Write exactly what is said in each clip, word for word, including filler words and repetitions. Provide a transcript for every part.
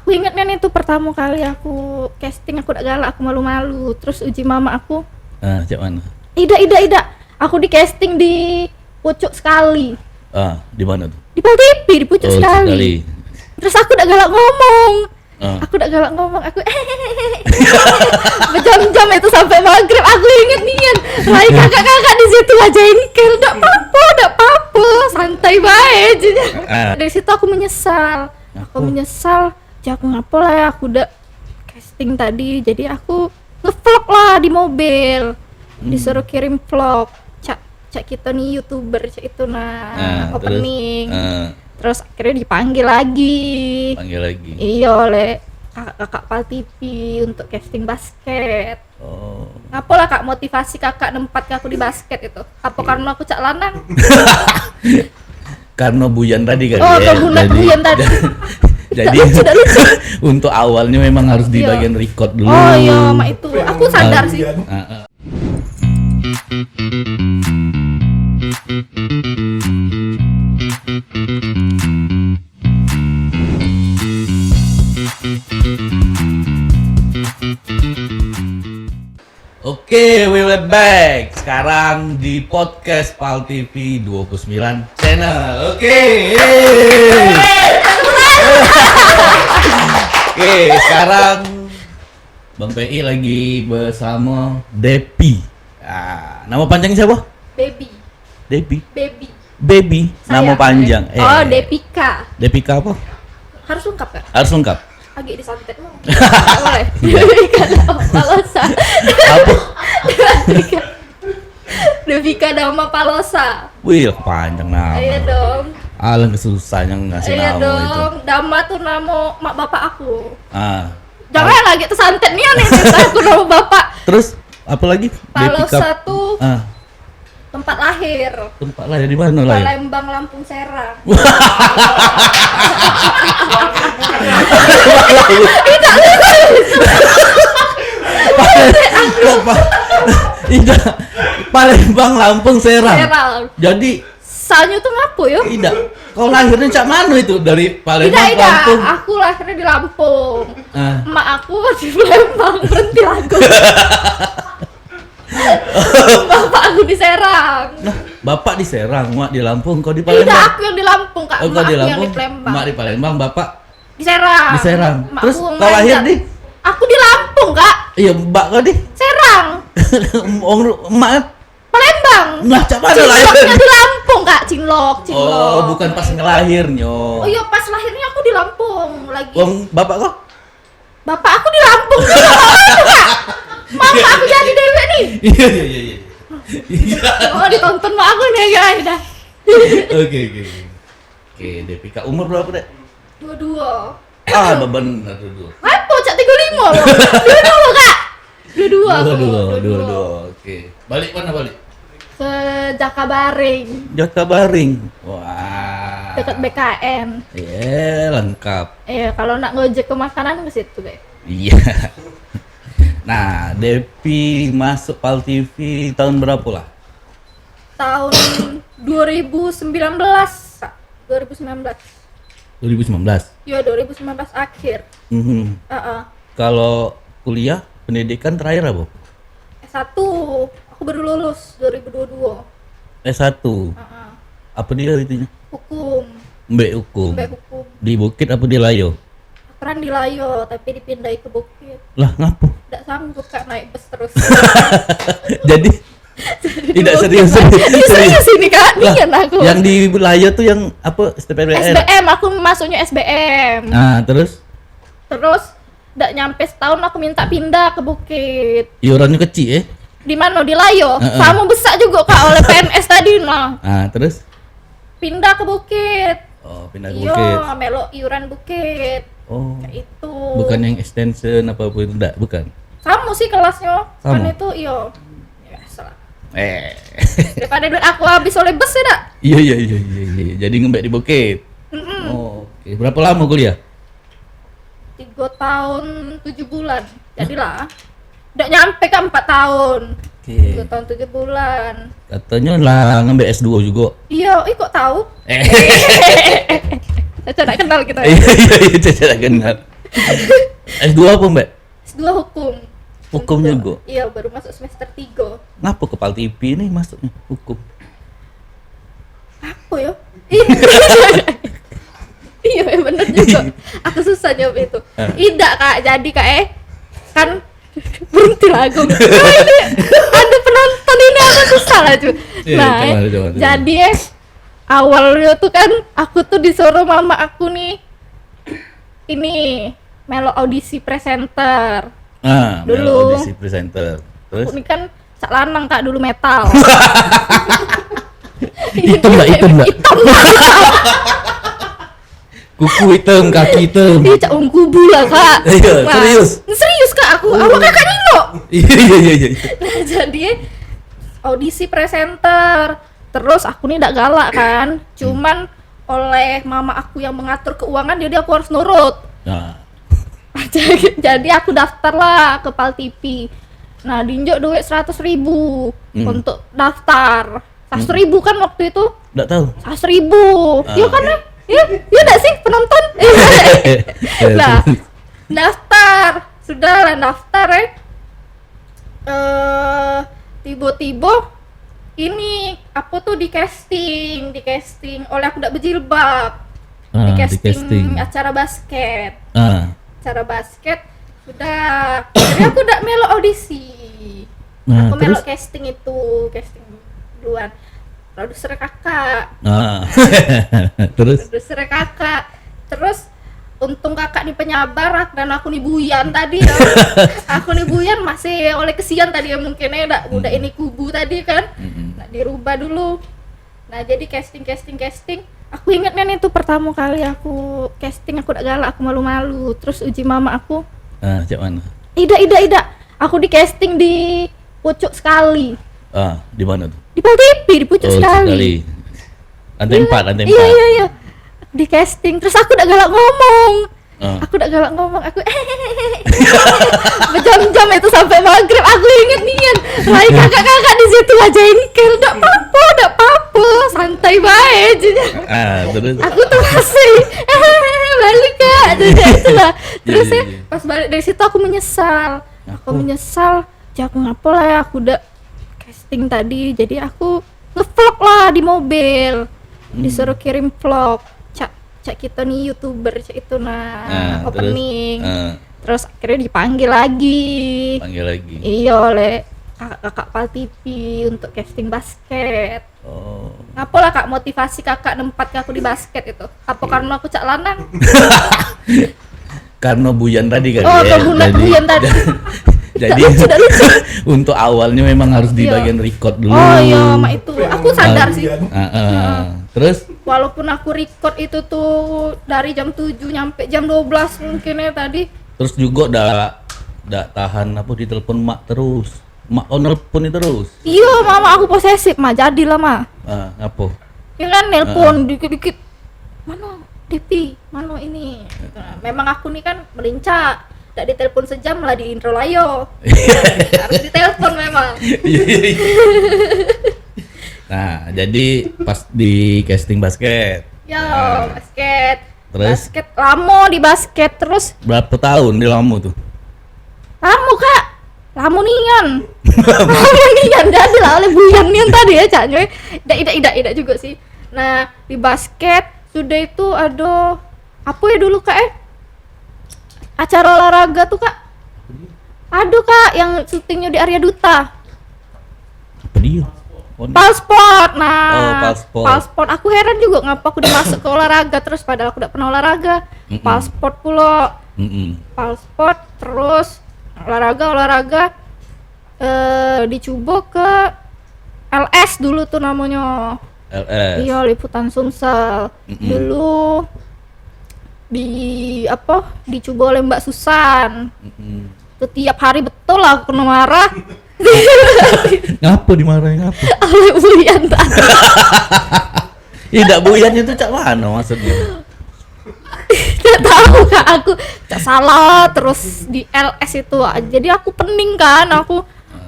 Aku inget nian itu pertamo kali aku casting, aku dak galak, aku malu-malu. Terus uji mama aku, Ah, cak mano? Idak, idak, idak. Aku di casting di Pucuk Sekali. Ah, di mano tu? Di Pal T V, di Pucuk Oh, Sekali. Sekali. Terus aku dak galak ngomong. Ah. Aku dak galak ngomong, aku bejam-jam itu sampai maghrib, aku inget nian. Rai kakak-kakak di situ lah jengkel, dak apa-apa, dak apa-apa, santai bae je. Ah. Dari situ aku menyesal. Aku Aku menyesal, "Cak, aku ngapo lah ya, aku dak casting tadi." Jadi aku ngevlog lah di mobil. Hmm. Disuruh kirim vlog. Cak, cak kita nih YouTuber, cak itu nah, Ah, terus? opening. Ah. Terus akhirnya dipanggil lagi. Panggil lagi. Iya, oleh kakak-kakak Pal T V untuk casting basket. Oh. Ngapo lah, Kak, motivasi kakak nempat ke aku di basket itu? Apa karena aku cak lanang? Karena Buyan tadi kali Oh, ya. karena Jadi, Buyan tadi. jadi Dak lucu, dak lucu. untuk awalnya memang harus di Iya. bagian record dulu. Oh iya, mak itu. Aku sadar sih. Ah, ah. Oke, we will back. Sekarang di podcast Pal T V dua puluh sembilan Channel. Oke. Oke, sekarang Bang P I lagi bersama Depi. Ah, nama panjang siapa? Baby. Depi. Baby. Baby, Sayang. nama panjang. Eh. Oh, Depika. Depika apa? Harus lengkap, Kak? Harus lengkap. Agak disantet mau. Boleh. Iya. Depika nama Palosa. Apa? Depika. Depika nama Palosa. Wih, panjang nama. Iya dong. Alangkah susahnya ngasih Iya nama dong. itu. Dama tuh nama mak bapak aku. Ah. Jangan lagi tersantet nih aneh cerita aku nama bapak. Terus apa lagi? Palosa Depika. tuh Ah. tempat lahir. Tempat lahir di mana lahir? Palembang, Lampung, Serang. Palembang, Palembang, Lampung, Serang. Serang. Jadi Sanyo tuh ngapo yo? Idak. Kau lahirnya cak mano itu? Dari Palembang, Idak, idak. Lampung? Aku lahirnya di Lampung. Ah. Mak aku di Palembang, berhenti lagu. Bapak aku di Serang. Nah, bapak di Serang, mak di Lampung, kau di Palembang. Idak, aku yang di Lampung, Kak. Oh, kau Mak di aku yang Lampung, di Palembang. Mak di Palembang, bapak Di Serang. Di Serang. Mak Terus aku kau lahir manggil. di? Aku di Lampung, Kak. Iya, mbak kau di? Serang. Wong ru- emak Palembang. Nah, cak mana Cinloknya lahir? di Lampung, Kak. Cinlok, Cinlok. Oh, bukan pas ngelahirnya. Oh iya, pas lahirnya aku di Lampung lagi. Wong bapak kau? Bapak aku di Lampung. Mama aku jadi dewek nih. Iya, iya, iya, iya. Iya. Oh, ditonton mak aku nih, guys, dah. Oke, oke, oke. Oke, Depika umur berapa, Dek? Dua dua. Ah, bebener dua dua. Apa cak tiga lima lo? Dua dua, Kak. Dua dua. Dua dua, dua dua. Oke. Balik mana balik? Ke Jakabaring. Jakabaring. Wah. Dekat B K N. Iya, lengkap. Iya, kalau nak ngojek ke makanan ke situ, guys. Iya. Nah, Depi masuk Pal T V tahun berapa lah? Tahun dua ribu sembilan belas, Kak. Dua ribu sembilan belas. Dua ribu sembilan belas? Iya, dua ribu sembilan belas akhir. Mhm. Heeh. Kalau kuliah, pendidikan terakhir apa? S satu. Aku baru lulus dua ribu dua dua. S satu? Heeh. Apa dia itunya? Hukum. Mbek hukum. Mbek hukum. Di bukit apa di layo? Aku kan di layo, tapi dipindahi ke bukit. Lah, ngapo? Dak sanggup, Kak, naik bus terus. Jadi, Jadi tidak dua serius, bukit. serius, Ini serius. serius ini, Kak. Lah, Nian aku. yang di layo tuh yang apa? S T P L R? S B M, aku masuknya S B M. Nah, terus? Terus, dak nyampe setahun aku minta pindah ke bukit. Iurannya kecil, eh? Di mana? Di layo. Heeh. Sama besar juga, Kak, oleh P N S tadi, nah. Ah, terus? Pindah ke bukit. Oh, pindah ke Iya, bukit. melok iuran bukit. Oh. Kayak itu. Bukan yang extension apa apa itu, ndak? Bukan? Sama sih kelasnya. Sama? Kan itu, iya. Ya, biasalah. Eh. Daripada duit aku habis oleh bus ya, dak? Iya, iya, iya, iya, iya. Jadi ngembek di bukit. Mm-mm. Oh, oke. Berapa lama kuliah? Tiga tahun tujuh bulan. Jadilah. Dak nyampe, Kak, empat tahun. Oke. Tiga tahun tujuh bulan. Katanya lah ngambil S dua juga. Iya, ih, kok tahu? Eh. Caca dak kenal kita. Iya, iya, iya, caca dak kenal. S dua apa, Mbak? S dua hukum. Hukum juga? Iya, baru masuk semester tiga. Ngapa kepala T V ini masuknya hukum? Apa ya? Iya, iya bener juga. Aku susah jawab itu. Eh. Idak, Kak. Jadi, Kak, eh, kan berhenti lah aku. Ini ada penonton ini, aku susah lah tuh. Iya, nah, coba, eh, coba, coba. Jadi, eh, awalnya tuh kan aku tuh disuruh mama aku nih, ini, melo audisi presenter. Ah, dulu. Melo audisi presenter. Terus? Aku ini kan cak lanang, Kak, dulu metal. Hitam, Mbak, hitam, Mbak. Hitam. Kuku hitam, kaki hitam. Iya, cak wong kubu lah, Kak. Iya, nah, serius? Serius, Kak, aku. Oh. Awak Kakak nengok. Iya, iya, iya, iya. Nah, jadi audisi presenter. Terus aku nih dak galak kan. Hmm. Cuman oleh mama aku yang mengatur keuangan, jadi aku harus nurut. Nah. Jadi aku daftar lah ke Pal T V. Nah, dinjuk duit seratus ribu, hmm, untuk daftar. Seratus ribu kan waktu itu? Nggak tahu. Seratus ribu. Ah. Iya kan, eh? Iya, iya nggak sih, penonton? Iya. Nah, daftar. Sudah lah, daftar, eh. Eh, tiba-tiba ini, apa tuh, di casting, di casting oleh aku ndak berjilbab. Ah, di casting, di casting acara basket. Ah. Acara basket, sudah. Jadi aku ndak melok audisi. Nah, aku melok terus? Casting itu, casting duluan. Produser kakak. Ah. Terus? Produser kakak. Terus untung kakak ni penyabar, dan aku ni buyan tadi ya. Aku ni buyan masih oleh kesian tadi ya, mungkin ya, dak budak, hmm, ini kubu tadi kan. Mm-mm. Nak dirubah dulu. Nah, jadi casting, casting, casting. Aku inget kan itu pertama kali aku casting, aku dak galak, aku malu-malu. Terus uji mama aku. Ah, cak mana? Idak, idak, idak. Aku di casting di Pucuk Sekali. Ah, di mana tuh? Di Pal T V, di Pucuk, oh, Sekali. Sekali. Lantai, iya, empat, lantai, iya, empat. Iya, iya. Di casting, terus aku dak galak ngomong. Ah. Aku dak galak ngomong, aku berjam-jam itu sampai maghrib, aku inget nian. Rai kakak-kakak di situ aja jengkel, dak apa-apa, dak apa-apa, santai bae aja. Ah, terus? Aku tuh masih balik, Kak, jadi itulah. Terus, iya, ya, iya, pas balik dari situ aku menyesal. Aku menyesal. Cak, aku ngapo lah ya, aku dak casting tadi. Jadi aku ngevlog lah di mobil. Hmm. Disuruh kirim vlog. Cak, cak kita nih YouTuber, cak itu nah, ah, opening. Terus? Ah. Terus akhirnya dipanggil lagi. Panggil lagi. Iya, oleh kakak, kakak Pal T V untuk casting basket. Oh. Ngapo lah, Kak, motivasi kakak nempat ke aku di basket itu? Apa karena aku cak lanang? Karena buyan tadi kali. Oh, ya, karena jadi, buyan tadi. Jadi, dak lucu, dak lucu. Untuk awalnya memang harus di, iya, bagian record dulu. Oh iya, mak itu. Aku sadar sih. Ah, ah. Heeh. Terus? Walaupun aku record itu tuh dari jam tujuh nyampe jam dua belas mungkin ya tadi. Terus juga dak, dak tahan apa, ditelepon mak terus. Mak kau nelpon ni terus? Iyo, mama aku posesif, Mak. Jadilah, Mak. Ah, ngapo? Ya kan, nelpon, ah, dikit-dikit. "Mano Depi? Mano ini?" Gitu. Nah, memang aku ni kan melincak. Dak ditelepon sejam lah di intro layo. Harus ditelepon memang. Iya, iya, iya. Nah, jadi pas di casting basket. Yo, nah, basket. Terus? Basket, lamo di basket terus. Berapa tahun di lamo tuh? Lamo, Kak. Lamo nian. Lamo nian. Jadi lah oleh buyan nian tadi ya, Cak Nyoy. Idak, idak, idak, idak juga sih. Nah, di basket sudah itu ada apa ya dulu, Kak, eh? Acara olahraga tuh, Kak. Aduh, Kak, yang syutingnya di Arya Duta. Apa dia? Oh, Palsport. Nah, oh, Palsport. Palsport. Aku heran juga ngapa aku dimasuk ke olahraga terus, padahal aku dak pernah olahraga. Mm-mm. Palsport pulo. Mm-mm. Palsport terus olahraga, olahraga, eh, dicubo ke L S dulu tuh namanya. L S. Iya, Liputan Sumsel. Mm-mm. Dulu di apa, dicubo oleh Mbak Susan. Mm-mm. Tuh tiap hari betul lah aku kena marah. Ngapa dimarahin, ngapa? Oleh Uyan tadi. Ih, dak, Buyan itu cak mano maksudnya? Gak tahu, Kak, aku cak salah terus di L S itu. Jadi aku pening kan, aku,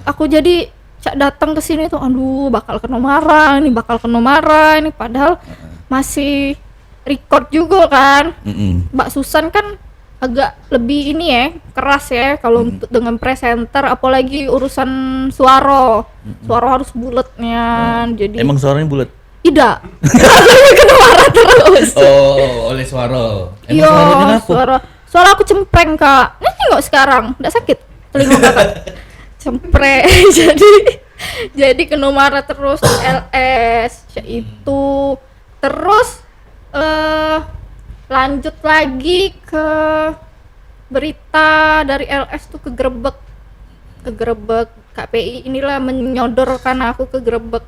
aku jadi cak datang ke sini tuh, aduh, bakal kena marah ini, bakal kena marah ini, padahal masih record juga kan. Mm-mm. Mbak Susan kan agak lebih ini ya, keras ya kalau untuk dengan presenter, apalagi urusan suara. Suara harus bulat nian. Jadi emang suaranya bulat? Tidak. Kena marah terus. Oh, oleh suara. Emang suaranya kenapa? Suara, suara aku cempreng, Kak. Nah, tengok sekarang, ndak sakit telinga Kakak? Cempreng. Jadi, jadi kena marah terus di L S, cak itu. Terus eh lanjut lagi ke berita dari L S tuh, kegerebek. Kegerebek, K P I inilah menyodorkan aku kegerebek.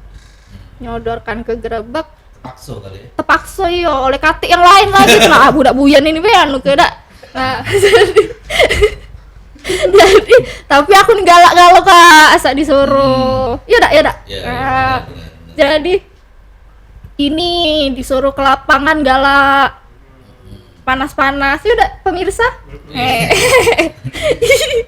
Nyodorkan kegerebek. Paksa kali ya? Terpaksa, iyo, oleh katik yang lain lagi. Nah, budak buyan ini be anu ke dak. Nah, jadi, jadi, tapi aku ni galak-galak, Kak, asak disuruh. Iyo dak, iyo dak? Iyo, iyo, nah, benar, benar, benar. Jadi ini disuruh ke lapangan, galak, panas-panas. Iyo dak, pemirsa?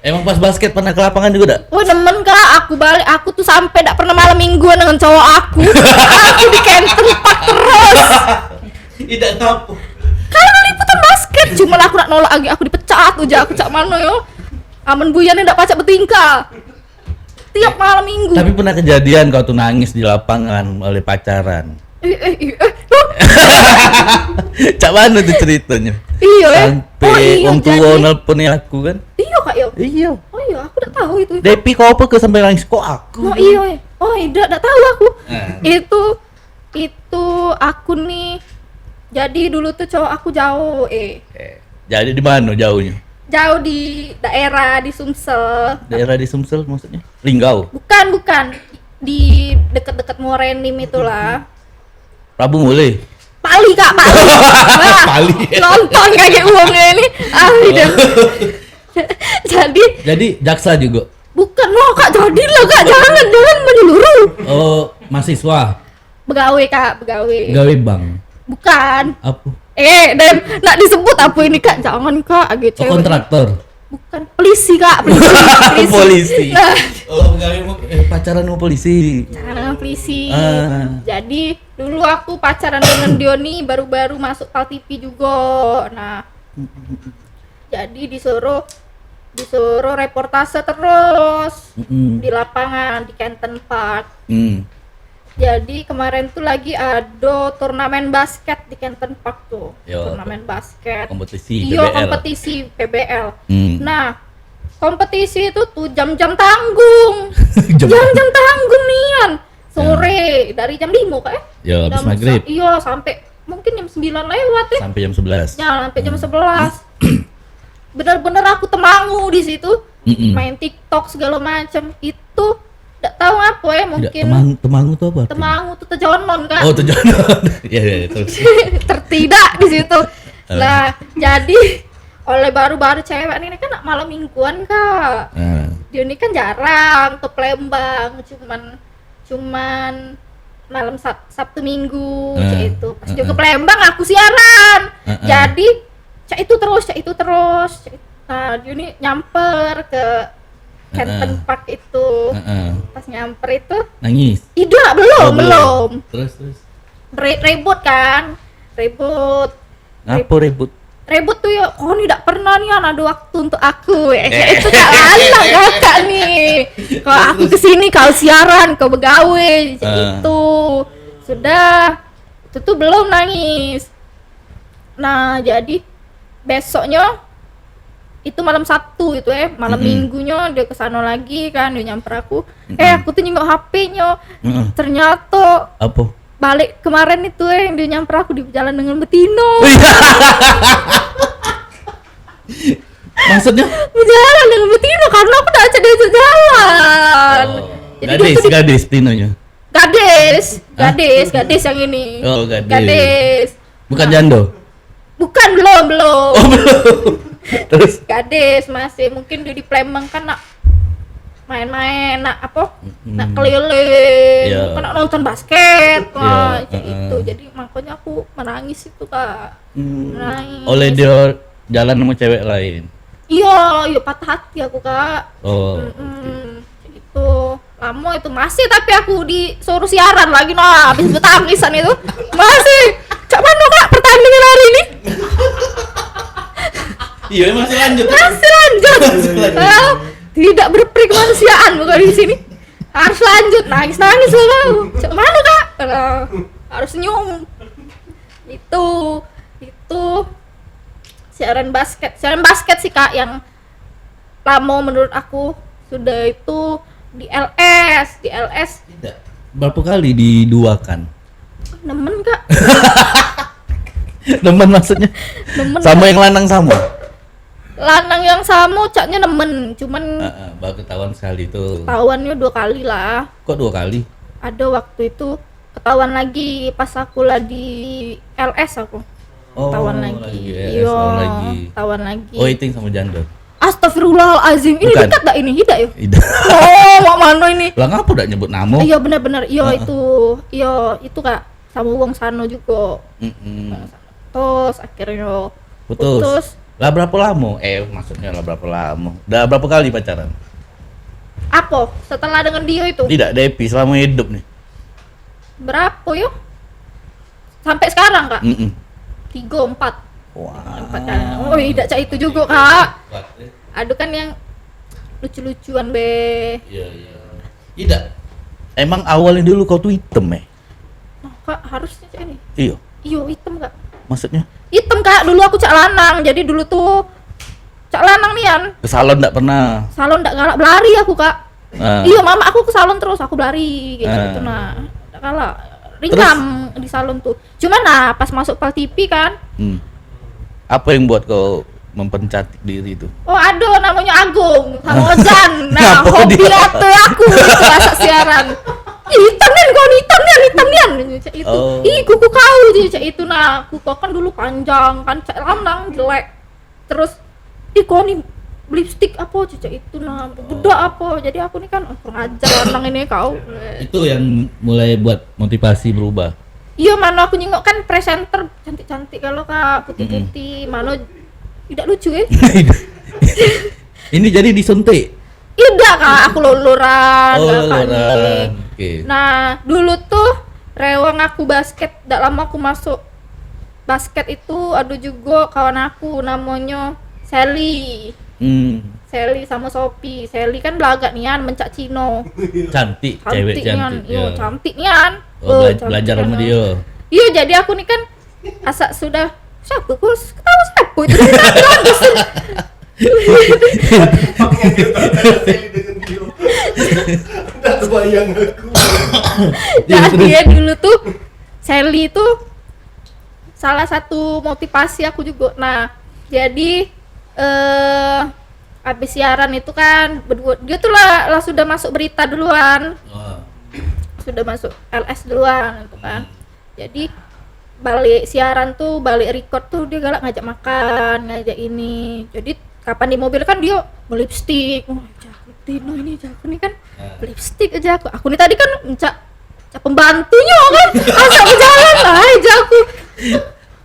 Emang pas basket pernah ke lapangan juga dak? Wah, nemen, Kak. Aku balik, aku tuh sampai dak pernah malam mingguan dengan cowok aku. Aku di Kempton Park terus. Tidak tahu. Kalau liputan basket, cuma aku nak nolak lagi, aku dipecat aja, aku cak mano yo. Amen buyan dak pacak bertingkah. Tiap malam minggu. Tapi pernah kejadian kau tuh nangis di lapangan oleh pacaran? Eh, eh, eh, eh. Cak mano tuh ceritanya? Iyo, eh. Sampai oh, iyo, wong tua nelpon aku kan? Iyo, Kak, yo. Iyo. Oh iyo, aku dak tahu itu. Depi, kau apa ke sampai nangis? Kok aku? Oh iyo, eh. Oh, dak, dak tahu aku. Eh. Itu Itu aku nih, jadi dulu tuh cowok aku jauh, eh. Eh, jadi di mana jauhnya? Jauh di daerah di Sumsel. Daerah di Sumsel maksudnya? Linggau? Bukan, bukan. Di deket-deket Muarenim itulah. Rabu Mulih? Pali, Kak, Pali. Nah, Pali. Nonton kayak uangnya ini. Ah, udah. Jadi, jadi jaksa juga? Bukan, loh, Kak, jadilah, Kak, jangan, jangan menyeluruh. Oh, mahasiswa. Begawe, Kak, begawe. Gawe bank. Bukan. Apa? Eh, dan nak disebut apa ini, Kak? Jangan, Kak, age cewek. Oh, kontraktor. Bukan, polisi, Kak, polisi. Polisi. Polisi. Nah. Oh, begawe mau, eh, pacaran sama polisi. Pacaran sama polisi. Ah. Jadi, dulu aku pacaran dengan Dioni, baru-baru masuk Pal T V juga. Nah, jadi disuruh, disuruh reportase terus di lapangan, di Kempton Park. Mm. Jadi kemarin tuh lagi ada turnamen basket di Kempton Park tuh. Yo, turnamen basket. Kompetisi. Iyo, P B L. Kompetisi P B L. Hmm. Nah, kompetisi itu tuh jam-jam tanggung. Jam-jam tanggung nian. Sore, dari jam lima, Kak, eh? Yo, habis maghrib. Iyo, sampai mungkin jam sembilan lewat, eh. Sampai jam sebelas. Ya, sampai jam sebelas. Bener-bener aku temangu di situ. Mm-mm. Main TikTok segala macam. Itu dak tahu apa ya, mungkin temangu, temangu tuh apa artinya? Temangu tuh tejonon, Kak. Oh, tejonon. Ya, ya, terus. Tertidak di situ. Lah, jadi oleh baru-baru cewek nih kan nak malam mingguan, Kak. Dia ini kan jarang ke Palembang, cuman cuman malam Sab-, Sabtu Minggu, cak itu. Pas juga Palembang aku siaran. Jadi cak itu terus, cak itu terus, cak itu. Nah, dia ni nyamper ke Kempton Park itu. Pas nyamper itu nangis. Idak, belum, oh, belum. Belum. Terus, terus. Ri-, ribut kan, ribut. Ngapo ribut? Ribut tuh ya, kau ni dak pernah nian ada waktu untuk aku. Eh, cak itu, cak galak kakak ni. Kalau aku kesini, kau siaran, kau begawe, cak itu. Sudah, itu tuh belum nangis. Nah, jadi besoknya itu malam Sabtu itu, eh, malam Minggunyo dia ke sana lagi kan, dia nyamper aku. Eh, aku tuh nyingok H P-nyo. Ternyata apa? Balik kemarin itu, eh, yang dia nyamper aku di jalan dengan betino. Maksudnya? Berjalan dengan betino karena aku dak ajak diajak jalan. Oh. Jadi dia gadis, tuh di- gadis betinonyo? Gadis, hah? Gadis, gadis yang ini. Oh, gadis. Gadis. Bukan jando? Bukan, belum, belum. Oh, belum. Terus? Gadis masih, mungkin dia di Palembang kan nak main-main, nak apa? Nak keliling, kan nak nonton basket, wah, cak itu. Jadi makanya aku menangis itu, Kak. Menangis. Oleh dia jalan sama cewek lain? Iya, iya, patah hati aku, Kak. Oh. Cak itu. Lama itu masih, tapi aku disuruh siaran lagi, nah, habis betangisan itu. Masih. Cak mano, Kak, pertandingan hari ini? Iya, masih lanjut. Masih lanjut. Masih lanjut. Ah, tidak berperi kemanusiaan bukan di sini. Harus lanjut, nangis-nangis lah kau. Cak mana, Kak? Ah, harus senyum. Itu, itu siaran basket. Siaran basket sih, Kak, yang lamo menurut aku. Sudah itu di L S, di L S. Tidak. Berapa kali diduakan? Nemen, Kak. Nemen maksudnya? Nemen, Kak. Sama yang lanang sama? Lanang yang sama caknya nemen, cuman Heeh, baru ketahuan sekali tu. Ketahuannya dua kali lah. Kok dua kali? Ada waktu itu ketahuan lagi pas aku lah di L S aku. Oh, ketahuan lagi. Lagi, eh, Iya, ketahuan lagi. Ketahuan lagi. Oh, itu yang sama janda. Astagfirullahalazim. Ini Bukan. Dekat tak ini? Tidak ya? Tidak. Oh, mak mana ini? Lah ngapa dak nyebut nama? Iya benar-benar. Iya Heeh. itu. Iya itu, Kak. Sama wong sano juga. Mm-mm. Terus akhirnya Putus. putus. Lah berapa lama? Eh, maksudnya lah berapa lama? Dah berapa kali pacaran? Apa? Setelah dengan dia itu? Tidak, Depi selama hidup nih. Berapa yo? Sampai sekarang, Kak? Mm-mm. Tiga, empat. Wah. Empat kali. Oh, tidak cak itu juga, Kak. Kuat, eh. Aduh, kan yang lucu-lucuan be. Iya, iya. Tidak. Emang awalnya dulu kau tuh hitam, eh? Nah, Kak, harusnya cak ini. Iyo. Iyo, hitam, Kak. Maksudnya? Hitam, Kak. Dulu aku cak lanang. Jadi dulu tuh cak lanang nian. Ke salon ndak pernah. Salon ndak galak, belari aku, Kak. Ah. Iyo, mama aku ke salon terus, aku belari gitu, Ah. gitu nah. Ndak galak. Terus? Ringam di salon tuh. Cuman nah, pas masuk Pal T V kan. Hmm. Apa yang buat kau mempercantik diri tuh? Oh, ada namanya Agung sama Ozan. Nah, Ngapa hobi dia? Ate aku itu masak siaran. "Ih, hitam nian kau ni, hitam nian, hitam nian." Cak itu. Oh. "Ih, kuku kau," je cak itu. Nah, kuku aku kan dulu panjang kan, cak lanang jelek. Terus, "Ih, kau ni lipstick apa?" Cak itu. Nah, budak apa? Jadi aku ni kan, "Oh, kurang ajar lanang ini kau." Itu yang mulai buat motivasi berubah. Iya, mano aku nyingok kan presenter cantik-cantik kalau, Kak, putih-putih, mano tidak lucu, eh. Ini jadi disuntik? Tidak, Kak, aku luluran, Oh, Kakak, luluran. nih. Oke. Nah, dulu tuh rewang aku basket, dak lama aku masuk basket itu ada juga kawan aku namanya Sally. Hmm. Sally sama Sopi. Sally kan belagak nian, mencak Cino. Cantik, cewek Cantik nian, cantik, yo, ya. cantik nian. Oh, Oh, bela- cantik belajar sama nian. dia. Iya, jadi aku ni kan asak sudah siapa? Aku ketawa siapa itu? Dia bilang bagus. Dah terbayang aku. Nah, Iya, terus? dia dulu tuh Sally tuh salah satu motivasi aku juga. Nah, jadi eh habis siaran itu kan berdua dia tuh lah, lah sudah masuk berita duluan. Wah. Sudah masuk L S duluan itu kan. Hmm. Jadi balik siaran tuh, balik record tuh dia galak ngajak makan, ngajak ini. Jadi kapan di mobil kan dia melipstik. Oh, jago Tino ini, jago nih kan. Ah. Lipstik aja aku. Aku nih tadi kan mencak, mencak pembantunya kan. Asal berjalan lah aja aku.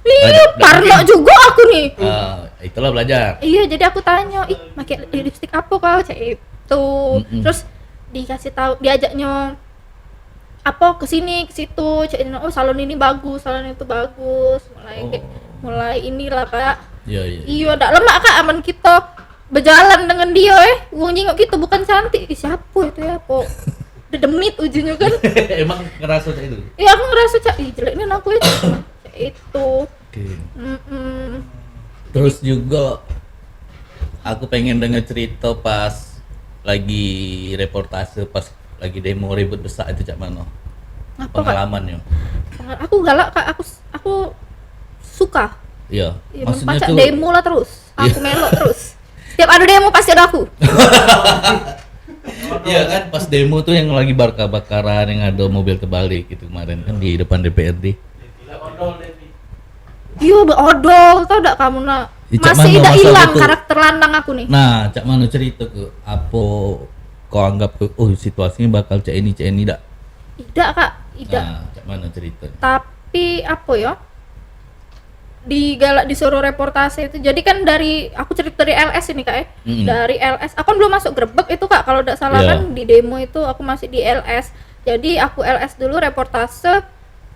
Iya, Ada- parno juga aku nih. Ah, itulah belajar. Iya, jadi aku tanya, "Ih, pakai lipstik apa kau?" Cak itu. Mm-mm. Terus dikasih tahu, diajaknya apa ke sini ke situ, cak ini, "Oh, salon ini bagus, salon itu bagus." Mulai ke- Oh. mulai inilah, Kak. Iya, iya. Iya, dak lemak, Kak, aman kita berjalan dengan dia, eh. Wong nyingok kita bukan cantik. Ih, siapa itu ya, apa? Dedemit ujungnya kan. Emang ngerasa cak itu? Iya, aku ngerasa cak, "Ih, jelek nih aku ya." Cak itu. Oke. Mm-mm. Terus juga aku pengen denger cerita pas lagi reportase, pas lagi demo ribut besak itu cak mano? Apa, Kak? Pengalamannya. Pengal- Aku galak, Kak. Aku s- aku suka. Iya. Iya, maksudnya pacak tuh demo lah terus. Aku Iya. melok terus. Setiap ada demo pasti ada aku. Iya kan, pas demo tuh yang lagi bakar-bakaran, yang ada mobil terbalik gitu kemarin kan di depan D P R D. Iya, be- odol, tau dak kamu, nak? Ih, cak Masih mano dak masa hilang tu? karakter lanang aku nih. Nah, cak mano cerita ke? Apa kau anggap ke, "Oh, situasinya bakal cak ini, cak ini," dak? Idak, Kak, idak. Nah, cak mano cerita? Tapi apa ya? Digalak disuruh reportase itu. Jadi kan dari, aku cerita dari L S ini, Kak, ya. Mm-mm. Dari L S, aku kan belum masuk grebek itu, Kak. Kalau dak salah Iya. kan di demo itu aku masih di L S. Jadi aku L S dulu reportase,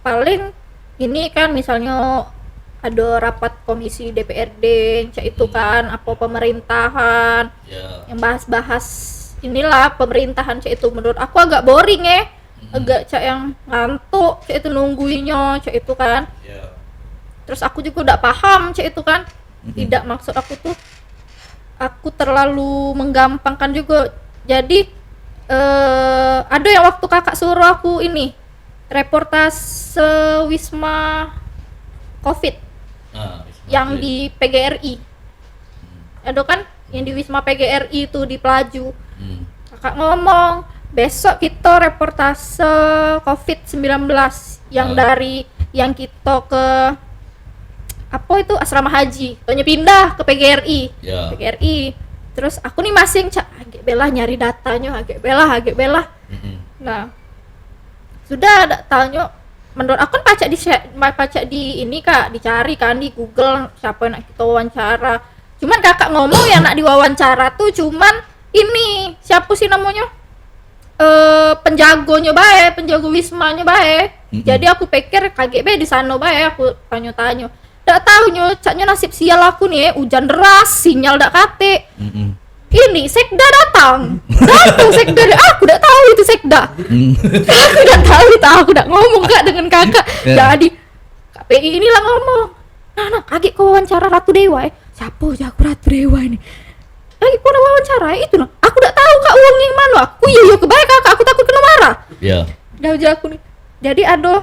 paling ini kan misalnya ado rapat komisi D P R D, cak itu kan, apa pemerintahan, ya, yang bahas-bahas inilah pemerintahan, cak itu menurut aku agak boring, eh. Hmm. Agak cak yang ngantuk, cak itu nungguinyo, cak itu kan. Ya. Terus aku juga dak paham, cak itu kan. Mm-mm. Tidak, maksud aku tuh, aku terlalu menggampangkan juga. Jadi, eh, ada yang waktu kakak suruh aku ini, reportase Wisma Covid. Ah, Wisma yang Covid. Di P G R I. Hmm. Ada kan? Yang di Wisma P G R I itu di Pelaju. Hmm. Kakak ngomong, besok kita reportase Covid sembilan belas yang, ah, dari, yang kita ke apa itu, asrama haji, taunya pindah ke P G R I. Ya. P G R I. Terus aku nih masing cak, agek belah nyari datanyo, agek belah, agek belah. Mm-mm. Nah, sudah dak taunyo, menurut aku kan pacak di, pacak di ini, Kak, dicari kan di Google siapa yang nak kita wawancara. Cuman kakak ngomong yang nak diwawancara tuh cuman ini, siapa sih namanya? Eh, penjagonyo bae, penjago wismanyo bae. Mm-mm. Jadi aku pikir kagek be di sano bae, aku tanyo-tanyo. Dak taunyo, caknyo nasib sial aku nih, eh, ujan deras, sinyal dak katek. Mm-mm. Ini sekda datang. Datang sekda, aku dak tahu itu sekda. Mm. Aku dak tahu itu, aku dak ngomong, Kak, dengan kakak. Ya. Jadi K P I inilah ngomong, "Nah, nah, kagek kau wawancara Ratu Dewa, eh." "Siapa?" Jaku, "Ratu Dewa ini." "Kagek kau nak wawancara, eh, itu nah." Aku dak tahu, Kak, uang yang mana. Aku iyo iyo ke bae, Kak, aku takut kena marah. Ya. Dah ujar aku nih. Jadi ado,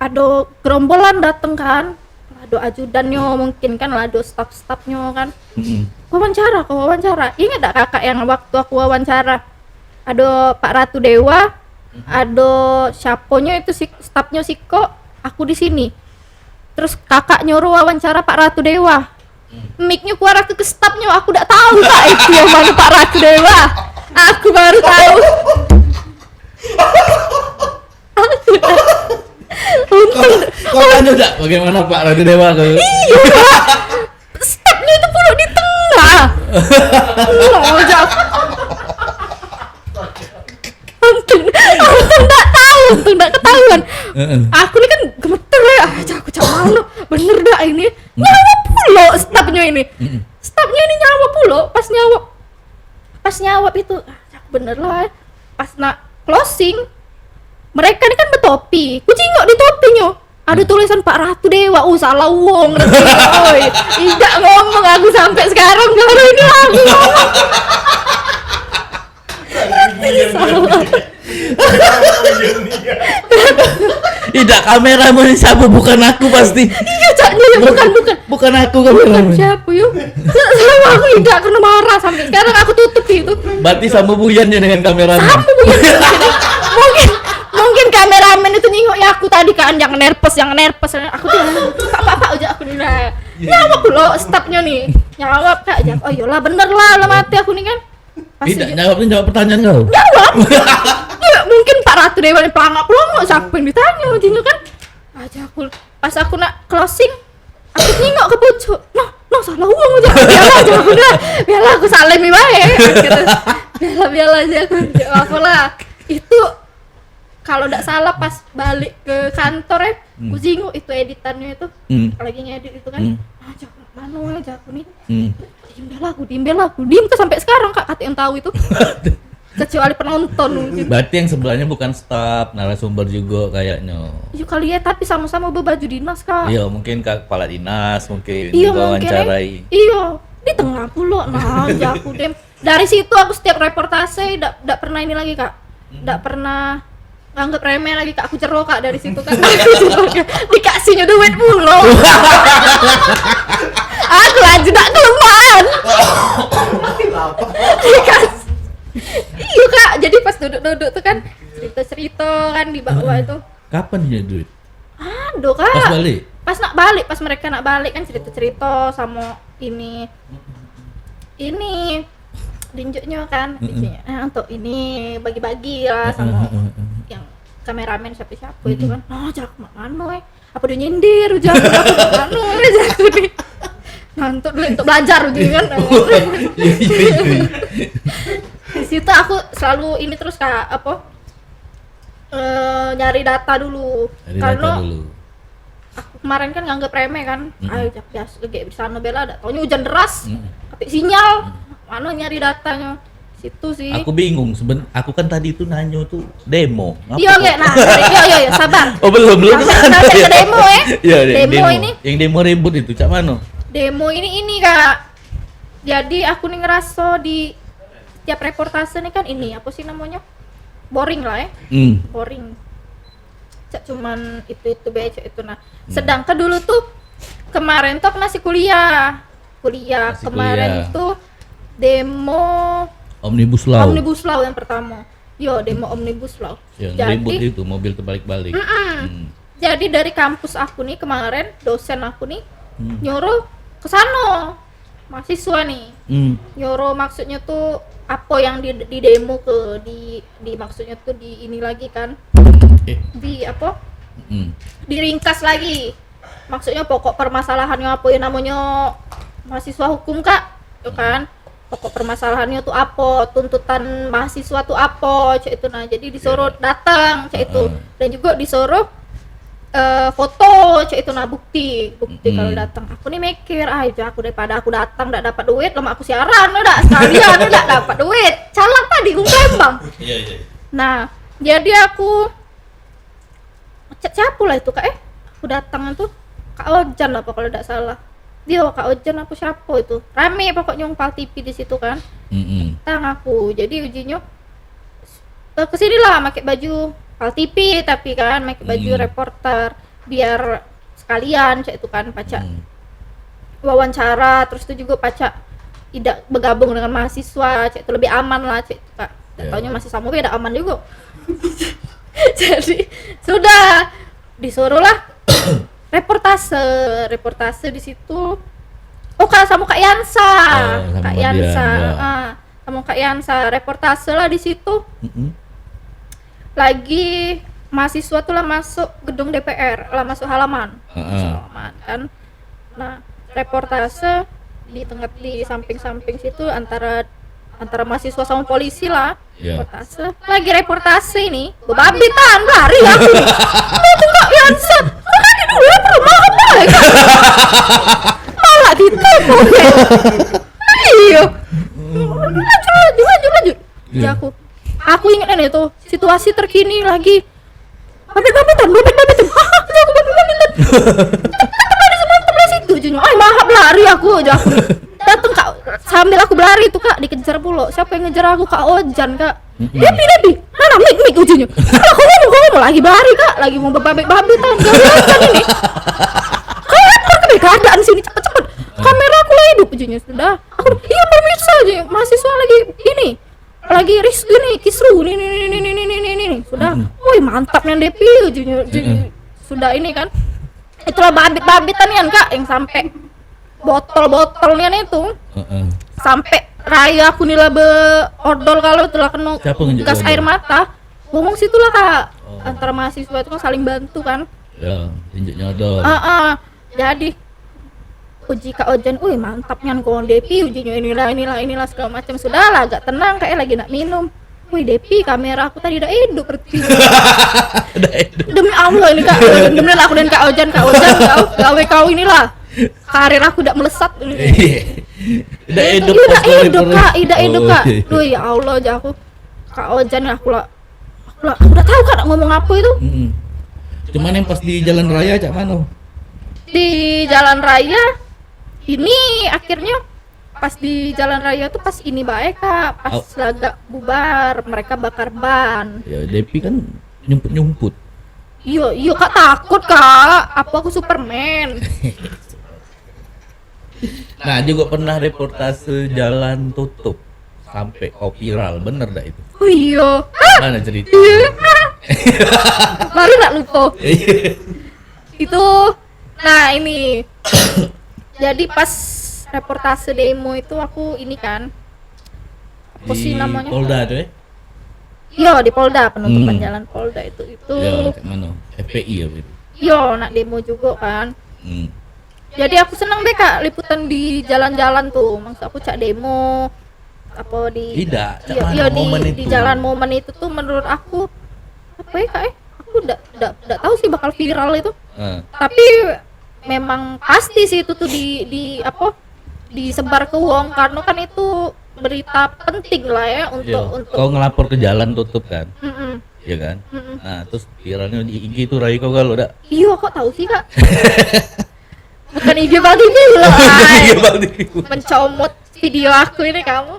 ado gerombolan dateng kan. Ado ajudannyo mungkin kan, ado staff-staffnyo kan. Mm-mm. "Wawancara, kau wawancara." Ingat dak kakak yang waktu aku wawancara? Ado Pak Ratu Dewa, ado siaponyo itu, si staffnyo sikok, aku di sini. Terus kakak nyuruh wawancara Pak Ratu Dewa. Mic-nyo kuarah ke, ke staffnyo, aku dak tahu, Kak, itu yang mana Pak Ratu Dewa. Aku baru tahu. Untung. Kau, kau tanya dak bagaimana Pak Ratu Dewa ke? Iyo, Kak. Stepnya itu pulak di tengah. Lojak. Untung, untung dak tahu, untung dak ketahuan. Heeh. Aku ni kan gemeter ya. Ah, cak aku cak malu. Bener dak ini? Nyawa pulak stepnya ini. Heeh. Stepnya ini nyawa pulak, pas nyawa, pas nyawab itu, ah, cak bener lah. Pas nak closing, mereka ni kan betopi. Ku jingok di topinyo. Ada tulisan Pak Ratu Dewa. Oh, salah wong. Oi, idak ngomong aku sampai sekarang baru ini aku ngomong. Salah. Idak, kameramen siapa? Bukan aku pasti. Iyo, caknya ya, bukan, bukan. Bukan aku kameramen. Siapa, yo? Sama aku idak kena marah sampai sekarang, aku tutup itu. Berarti sama Buyan ya dengan kameramen. Sama Buyan. Mungkin, mungkin kameramen itu nyingok ya aku tadi kan, "Jangan nervous, jangan nervous." Aku tuh, "Pak, pak, pak," aja aku nih. Nah. Nyawab pula stepnya nih. Nyawab, Kak, aja. "Oh, iyalah, bener lah, lah mati aku nih kan." Pas idak dia nyawab ni, jawab pertanyaan kau. Jawab. Iya, mungkin Pak Ratu Dewa ni pelangak-pelongo, siapa yang ditanya gitu kan. Aja aku, pas aku nak closing, aku nyingok ke pucuk. "Noh, noh, salah uang aja." "Biarlah aja aku dah. Biarlah aku salami bae." Gitu. "Biarlah, biarlah aja aku." Apalah. Itu kalau dak salah pas balik ke kantor ya, hmm, ku jingok itu editannya itu. Hmm. Lagi ngedit itu kan. Hmm. "Ah, cak mano ya, cak aku nih." Hmm. Diem be lah aku, diem be lah aku. Diem tuh sampai sekarang, Kak, kata yang tahu itu. Kecuali penonton mungkin. Berarti yang sebelahnya bukan staff, narasumber juga kayaknya. Iya kali ya, tapi sama-sama berbaju dinas, Kak. Iya, mungkin Kak, kepala dinas mungkin. Iya, juga mungkin, eh, wawancarai. Iya, di tengah pulo. Nah, aja aku dem. Dari situ aku setiap reportase dak, dak pernah ini lagi, Kak. Hmm. Dak pernah nganggep remeh lagi, Kak. Aku jero, Kak, dari situ, Kak. Aku jero, Kak. Dikasihnya duit pulo. Aku laju dak kelemahan. Dikas-, iyo, Kak. Jadi pas duduk-duduk tuh kan, cerita-cerita kan di bawah itu. Kapan dia duit? Aduh, Kak. Pas balik? Pas nak balik, pas mereka nak balik kan cerita-cerita sama ini. Ini dinjuknya kan, mm-mm, dinjuknya. Nah, untuk ini bagi-bagi lah sama, mm-mm, mm-mm, yang kameramen siapa-siapa itu, mm-mm, kan. "Nah, cak mak mano, eh? Apa dia nyindir?" Ujar aku, "Mak mano, eh?" Ujar aku nih. "Nah, untuk duit, untuk belajar," ujar kan. Iya, iya, iya. Di situ aku selalu ini terus, Kak, apa? Eh, nyari data dulu. Nyari data dulu. Karena aku kemarin kan nganggep remeh kan. Mm-mm. Ayo, jak biasa, gek di sana bela, dak taunya hujan deras. Mm-mm. Katik sinyal. Mm. Mano nyari datanyo? Situ sih. Aku bingung seben-, aku kan tadi tu nanyo tu demo. Ngapo Iyo, kok? Gek, nah, iyo, iyo, iyo, sabar. Oh, belum, belum Sampai, sampai sampai ke ya? Demo, eh. Iyo, iyo, Demo demo. Ini. Yang demo ribut itu, cak mano? Demo ini, ini, Kak. Jadi, aku nih ngeraso di tiap reportase nih kan ini, apa sih namanya? Boring lah, eh. Hmm. Boring. Cak cuman itu-itu be, cak itu, nah. Hmm. Sedangkan dulu tuh, kemarin tuh aku masih kuliah. Kuliah. Masih kemarin kuliah. Tuh demo Omnibus Law. Omnibus Law yang pertama. Yo, demo Omnibus Law. Ya, jadi ribut itu, mobil terbalik-balik. Mm-mm. Hmm. Jadi dari kampus aku nih kemarin, dosen aku nih Hmm. nyuruh ke sana mahasiswa nih. Hmm. Nyuruh maksudnya tuh apa yang di, di demo ke di, di maksudnya tuh di ini lagi kan. Eh. Di apa? Hmm. Diringkas lagi. Maksudnya pokok permasalahannya apa ya, namanya mahasiswa hukum, Kak, tuh kan. Pokok permasalahannya tuh apa, tuntutan mahasiswa tuh apa, cak itu, nah. Jadi disuruh Ya. datang, cak itu. Heeh. Dan juga disuruh eh, foto, cak itu, nah, bukti, bukti Mm-mm. kalau datang. Aku nih mikir, ah, itu aku daripada aku datang dak dapat duit, lemak aku siaran, dak sekalian, dak dapat duit. Calang tadi, Gung Palembang. Iya, iya. Nah, jadi aku chat siapa lah itu, Kak, eh? Aku datang itu Kak Ojan apa kalau dak salah. Dia Kak Ojan apa siapa itu? Rame pokoknya wong Pal T V di situ kan. Mm-mm. Datang aku. Jadi ujinyo eh, ke sini lah make baju Pal T V tapi kan make baju Mm. reporter biar sekalian cak itu kan pacak Mm. wawancara terus tu juga pacak idak bergabung dengan mahasiswa cak itu lebih aman lah cak itu, Kak. Dak Ya. taunya masih sama be dak aman juga. Jadi sudah disuruh lah reportase, reportase di situ. Oh, Kak, sama Kak Yansa. Oh, sama Kak dia, Yansa, ya. Ah, sama Kak Yansa reportase lah di situ. Mm-mm. Lagi mahasiswa tuh lah masuk gedung D P R, lah masuk halaman. Heeh. Masuk halaman kan. Nah, reportase di tengah, di samping-samping situ antara antara mahasiswa sama polisi lah. Ya. Reportase. Lagi reportase ini, bebabitan, lari aku. Itu Kak Yansa. Kak, di dulu apa rumah apa ya, Kak? Malah ditelepon. Iya. Lanjut, lanjut, lanjut, lanjut. Iya. Ya, aku. Aku ingat kan itu, situasi terkini lagi. Babit-babitan, babit-babitan. Hah, aku babit-babitan. Tetep ada semua, tetep ada situ je. Ay, mahap lari aku je aku. Dateng Kak, sambil aku berlari tuh, Kak, dikejar pulo. Siapa yang ngejar aku? Kak Ojan, Kak. Mm-mm. Depi, Depi. Mana mik, mik ujinyo. Aku ngomong, aku ngomong lagi berlari, Kak. Lagi mau babit-babitan. Gak Ojan ini. Kau apa ke keadaan sini cepet-cepet. Kamera aku lah hidup ujinyo sudah. Aku, iya, permisi aja. Mahasiswa lagi ini. Lagi ris ini kisru ini ini ini ini ini ini ini sudah. Mm-mm. Woi, mantap nian Depi ujinyo. Mm-mm. Sudah ini kan. Itulah babit-babitan nian, Kak, yang sampai botol-botol nian itu. Heeh. Sampai raya aku nila be odol kalau itulah kena Siapa nunjuk gas odol? Air mata. Ngomong situlah, Kak. Oh. Antara mahasiswa itu kan saling bantu kan. Ya, tunjuk nyodol. Heeh. Jadi uji Kak Ojan, wih, mantap nian kau Depi, ujinyo inilah, inilah, inilah segala macam. Sudahlah, agak tenang, kayak lagi nak minum. Wih, Depi, kamera aku tadi dak hidup berarti. Dak hidup. Demi Allah ini, Kak, demi Allah aku dan Kak Ojan, Kak Ojan, kau, gawe kau inilah. Karir aku dak melesat ini. Dak hidup, iya, pas dak hidup, Kak, iya, dak hidup, Kak. Oh, iya. Duh, ya Allah, aja aku. Kak Ojan, aku lah Lah, aku dak tahu, Kak, nak ngomong apa itu. Mm-mm. Cuman yang pas di jalan raya cak mano? Di jalan raya ini akhirnya pas di jalan raya tuh pas ini bae, Kak, pas Au- lagak bubar, mereka bakar ban. Ya, Depi kan nyumput-nyumput. Iyo, iyo, Kak, takut, Kak. Apa aku Superman? Nah, juga pernah reportase jalan tutup sampai kau viral, bener dak itu? Oh iyo. Mana cerita? Iyo. Baru nak lupa. Iya. Itu, nah ini. Jadi pas reportase demo itu aku ini kan. Apa sih namanya? Di Polda tuh, eh? Iyo, di Polda, penutupan Hmm. jalan Polda itu, itu. Yo, cak mano? F P I apa itu? Yo, nak demo juga kan. Hmm. Jadi aku seneng deh, Kak, liputan di jalan-jalan tuh. Maksud aku cak demo apa di Tidak, cak iyo, mano iyo, di, momen di itu? Jalan momen itu tuh menurut aku apa ya, Kak, eh? Aku ndak, ndak, ndak tahu sih bakal viral itu. Eh. Tapi memang pasti sih itu tuh di di apa, disebar ke wong, karena kan itu berita penting lah ya untuk Iya. untuk Kau ngelapor ke jalan tutup kan? Mm-mm. Iya kan? Mm-mm. Nah, terus viralnya di I G itu rai kau kalau dak? Iya, kok tahu sih, Kak? Bukan I G Bang Didi loh. Iya Ay. Bang Didi. Mencomot video aku ini kamu.